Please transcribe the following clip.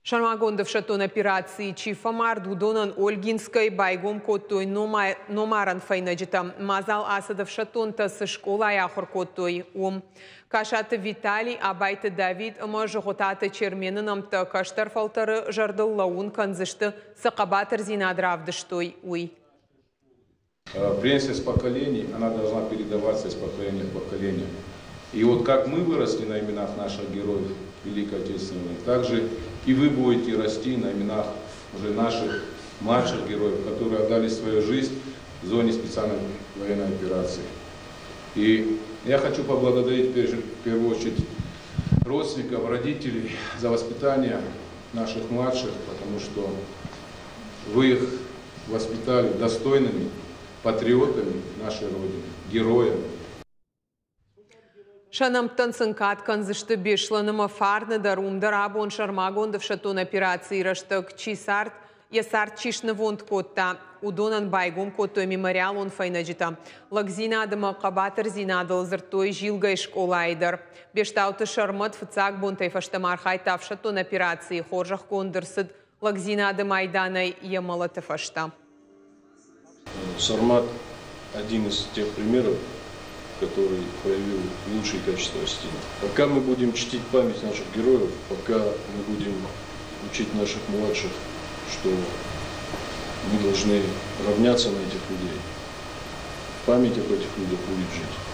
Сӕрмагонд ӕфсӕддон операцийы чи фӕмард, уыдонӕн Ольгинскӕйы байгом кодтой номарӕн фӕйнӕджытӕ. Мадзал ацыд, ӕфсӕддонтӕ цы скъолайы ахуыр кодтой, уым. Касаты Виталий, Абайты Давид ӕмӕ Зыгъуытаты Чермены нӕмттӕ кӕстӕр фӕлтӕры зӕрдыл лӕууын кӕндзысты, цы хъӕбатырдзинад равдыстой, уый. Преемственность поколений, она должна передаваться из поколения в поколение. И вот как мы выросли на именах наших героев Великой Отечественной войны, так же и вы будете расти на именах уже наших младших героев, которые отдали свою жизнь в зоне специальной военной операции. И я хочу поблагодарить в первую очередь родственников, родителей за воспитание наших младших, потому что вы их воспитали достойными патриотами нашей Родины, героями. Сӕ нӕмттӕн сын кад кӕндзысты Беслӕны ӕмӕ Фарны дӕр. Уым дӕр абон сӕрмагонд ӕфсӕддон операцийы рӕстӕг чи цард, йӕ цард чи снывонд кодта, уыдонӕн байгом кодтой мемориалон фӕйнӕджытӕ. Лӕгдзинад ӕмӕ хъӕбатырдзинадыл дзырдтой Зилгӕйы скъолайы дӕр. Бестауты Сӕрмӕт фыццаг бонтӕй фӕстӕмӕ архайдта ӕфсӕддон операцийы, хорзӕхгонд ӕрцыд Лӕгдзинады майданӕй йӕ мӕлӕты фӕстӕ. Сармат один из тех примеров, который проявил лучшие качества осетина. Пока мы будем чтить память наших героев, пока мы будем учить наших младших, что мы должны равняться на этих людей, память об этих людях будет жить.